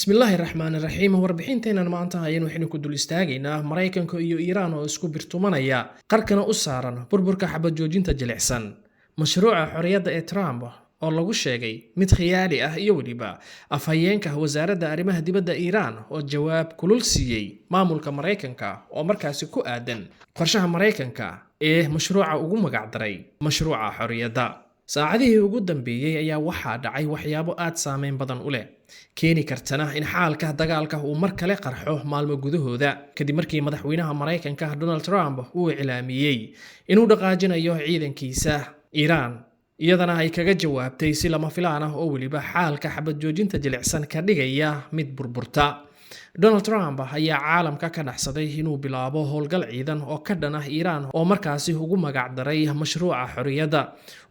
Bismillaahi raxmaani raxiim. Warbixinteennan maanta ayaynu waxaynu ku dul istaagaynaa Maraykanka iyo Iiraan oo isku birtumanaya, qarkana u saaran burburka xabad joojinta jilicsan, mashruuca xorriyadda ee Trump oo lagu sheegay mid khiyaali ah, iyo weliba afhayeenka wasaaradda arrimaha dibadda Iiraan oo jawaab kulul siiyey maamulka Maraykanka oo markaasi ku aadan qorshaha Maraykanka ee mashruuca ugu magacdaray mashruuca xorriyadda. Saacadihii ugu dambeeyey ayaa waxaa dhacay waxyaabo aad saameyn badan u leh, keeni kartana in xaalka dagaalka uu mar kale qarxo maalmo gudahooda, kadib markii madaxweynaha Maraykanka Donald Trump uu iclaamiyey inuu dhaqaajinayo ciidankiisa. Iiraan iyadana ay kaga jawaabtay si lama filaan ah oo weliba xaalka xabad joojinta jilicsan ka dhigaya mid burburta. Donald Trump ayaa caalamka ka dhaxsaday inuu bilaabo howlgal ciidan oo ka dhan ah Iiraan, oo markaasi ugu magacdaray mashruuca xorriyadda,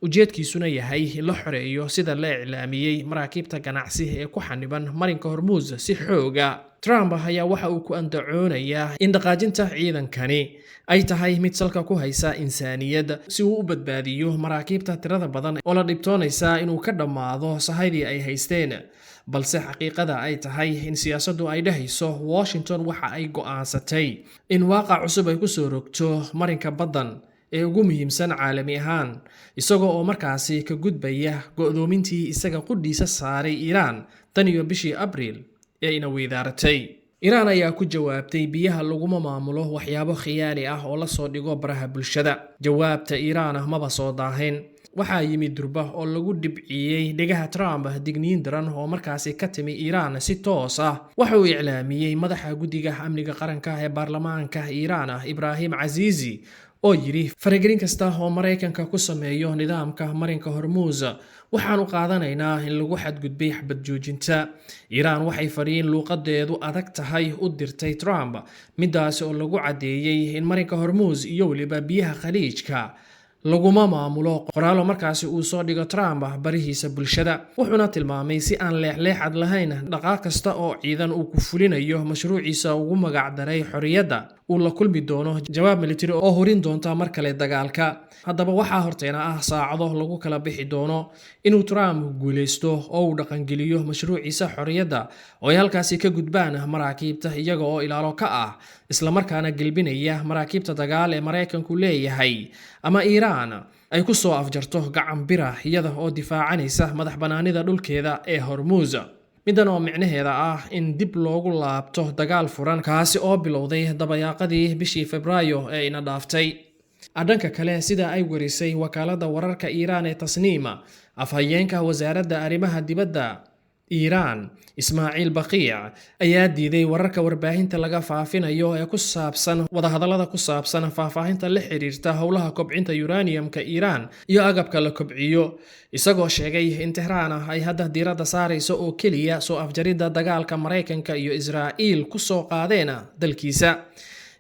ujeedkiisuna yahay in la xoreeyo, sida la iclaamiyey, maraakiibta ganacsi ee ku xaniban marinka Hormuus si xooga. Trump ayaa waxa uu ku andacoonayaa in dhaqaajinta ciidankani ay tahay mid salka ku haysa insaaniyad, si uu u badbaadiyo maraakiibta tirada badan oo la dhibtoonaysa inuu ka dhammaado sahaydii ay haysteen, balse xaqiiqada ay tahay in siyaasaddu ay dhehayso Washington waxa ay go'aansatay in waaqac cusub ay ku soo rogto marinka baddan ee ugu muhiimsan caalami ahaan, isagoo oo markaasi ka gudbaya go'doomintii isaga qudhiisa saaray Iiraan tan iyo bishii Abriil ee ina weydaaratay. Iiraan ayaa ku jawaabtay, biyaha laguma maamulo waxyaabo khiyaali ah oo lasoo dhigo baraha bulshada. Jawaabta Iiraan maba soo daahin. Waxaa yimid durba oo lagu dhibciyey dhegaha Trump digniin daran oo markaasi ka timi Iiraan si toos ah. Waxa uu iclaamiyey madaxa guddiga amniga qaranka ee baarlamaanka Iiraan, Ibraahim Casiisi, oo yidhi faragelin kasta oo Maraykanka ku sameeyo nidaamka marinka Hormuus waxaanu qaadanaynaa in lagu xadgudbay xabad joojinta. Iiraan waxay fariin luuqadeedu adag tahay u dirtay Trump, midaasi oo lagu caddeeyey in marinka Hormuus iyo weliba biyaha Khaliijka laguma maamulo qoraalo markaasi uu soo dhigo Trump barihiisa bulshada. Wuxuuna tilmaamay si aan leexleexad lahayn dhaqaaq kasta oo ciidan uu ku fulinayo mashruuciisa ugu magacdaray xorriyadda uu la kulmi doono jawaab militari oo horin doonta mar kale dagaalka. Haddaba waxaa horteena ah saacado lagu kala bixi doono inuu Trump guuleysto oo uu dhaqangeliyo mashruuciisa xorriyadda, oo ay halkaasi ka gudbaan maraakiibta iyaga oo ilaalo ka ah, islamarkaana gelbinaya maraakiibta dagaal ee Maraykanku leeyahay, ama Iiraan ay ku soo afjarto gacan bira iyada oo difaacanaysa madax bannaanida dhulkeeda ee Hormuus, middan oo micnaheeda ah in dib loogu laabto dagaal furan, kaasi oo bilowday dabayaaqadii bishii Febraayo ee ina dhaaftay. Dhanka kale, sida ay warisay wakaaladda wararka Iiraan ee Tasniima, afhayeenka wasaaradda arrimaha dibadda Iiraan, Ismaaciil Baqiic, ayaa diiday wararka warbaahinta laga faafinayo ee ku saabsan wadahadallada ku saabsan faahfaahinta la xiriirta howlaha kobcinta uraniumka Iiraan iyo agabka la kobciyo, isagoo sheegay in Tehraan ay hadda diiradda saarayso oo keliya soo afjaridda dagaalka Maraykanka iyo Israa'iil ku soo qaadeen dalkiisa.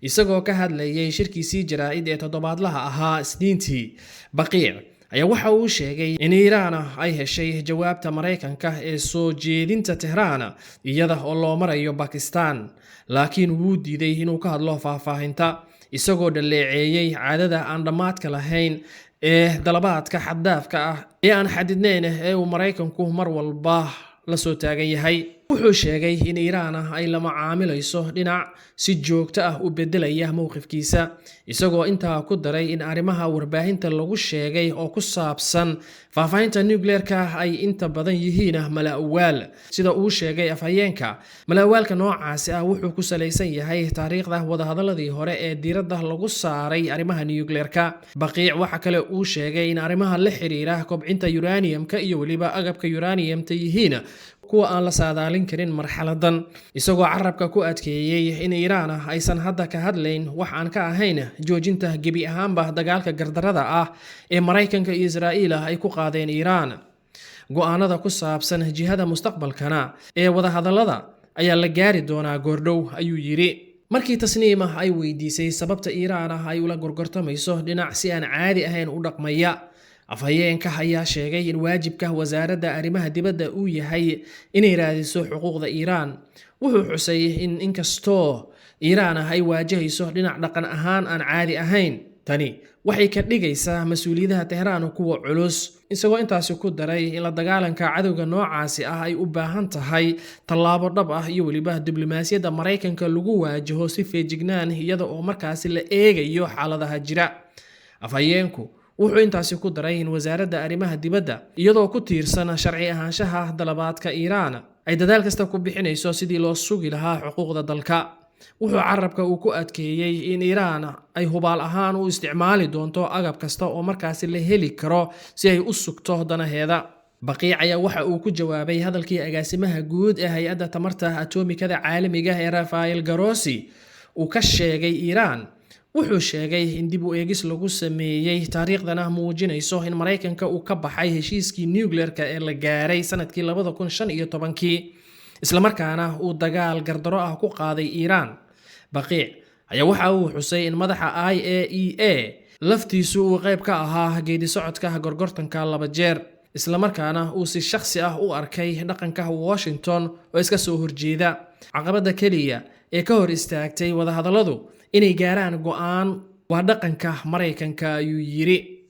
Isagoo ka hadlayay shirkiisii jaraa'id ee toddobaadlaha ahaa Isniintii, Baqiic ayaa waxa uu sheegay in Iiraan ay heshay jawaabta Maraykanka ee soo jeedinta Tehraan iyada oo loo marayo Bakistan, laakiin wuu diiday inuu ka hadlo faahfaahinta, isagoo dhaleeceeyey caadada aan dhammaadka lahayn ee dalabaadka xaddaafka ah ee aan xadidnayn ee uu Maraykanku mar walba la soo taagan yahay. Wuxuu sheegay in Iiraan ay la macaamilayso dhinac si joogto ah u beddelaya mowqifkiisa, isagoo intaa ku daray in arrimaha warbaahinta lagu sheegay oo ku saabsan faahfaahinta nucleerka ay inta badan yihiin mala-awaal. Sida uu sheegay afhayeenka, mala-awaalka noocaasi ah wuxuu ku salaysan yahay taariikhda wadahadaladii hore ee diiradda lagu saaray arrimaha nucleerka. Baqiic waxa kale uu sheegay in arrimaha la xiriira kobcinta uraniumka iyo weliba agabka uraniumta yihiin kuwa aan la saadaalin karin marxaladan, isagoo carabka ku adkeeyey in Iiraan aysan hadda ka hadlayn wax aan ka ahayn joojinta gebi ahaanba dagaalka gardarada ah ee Maraykanka iyo Israa'iil ay ku qaadeen Iiraan. Go'aanada ku saabsan jihada mustaqbalkana ee wadahadallada ayaa la gaari doonaa goordhow, ayuu yidhi. Markii Tasniima ay weydiisay sababta Iiraan ay ula gorgortamayso dhinac si aan caadi ahayn u dhaqmaya, afhayeenka ayaa sheegay in waajibka wasaaradda arrimaha dibadda uu yahay inay raadiso xuquuqda Iiraan. Wuxuu xusay in inkastoo Iiraan ay waajahayso dhinac dhaqan ahaan aan caadi ahayn Tani waxay ka dhigaysaa mas-uuliyadaha Tehraan kuwa culus, isagoo intaasi ku daray in la dagaalanka cadowga noocaasi ah ay u baahan tahay tallaabo dhab ah iyo weliba diblomaasiyadda Maraykanka lagu waajaho si feejignaan, iyada oo markaasi la eegayo xaaladaha jira. Afhayeenku wuxuu intaasi ku daray in wasaaradda arrimaha dibadda, iyadoo ku tiirsan sharci ahaanshaha dalabaadka Iiraan, ay dadaal kasta ku bixinayso sidii loo sugi lahaa xuquuqda dalka. Wuxuu carabka uu ku adkeeyey in Iiraan ay hubaal ahaan u isticmaali doonto agab kasta oo markaasi la heli karo si ay u sugto danaheeda. Baqiic ayaa waxa uu ku jawaabay hadalkii agaasimaha guud ee hay-adda tamarta atomikada caalamiga ee Rafael Grossi uu ka sheegay Iiraan. Wuxuu sheegay in dib u eegis lagu sameeyey taariikhdana muujinayso in Maraykanka uu ka baxay heshiiskii nuclear-ka ee la gaaray sanadkii 2015-kii, islamarkaana uu dagaal gardaro ah ku qaaday Iiraan. Baqiic ayaa waxa uu xusay in madaxa IAEA laftiisu uu qayb ka ahaa geedi socodka gorgortanka laba jeer, islamarkaana uu si shakhsi ah u arkay dhaqanka Washington oo iska soo horjeeda. Caqabadda keliya ee ka hor istaagtay wadahadalladu inay gaaraan go'aan waa dhaqanka Maraykanka, ayuu yidhi.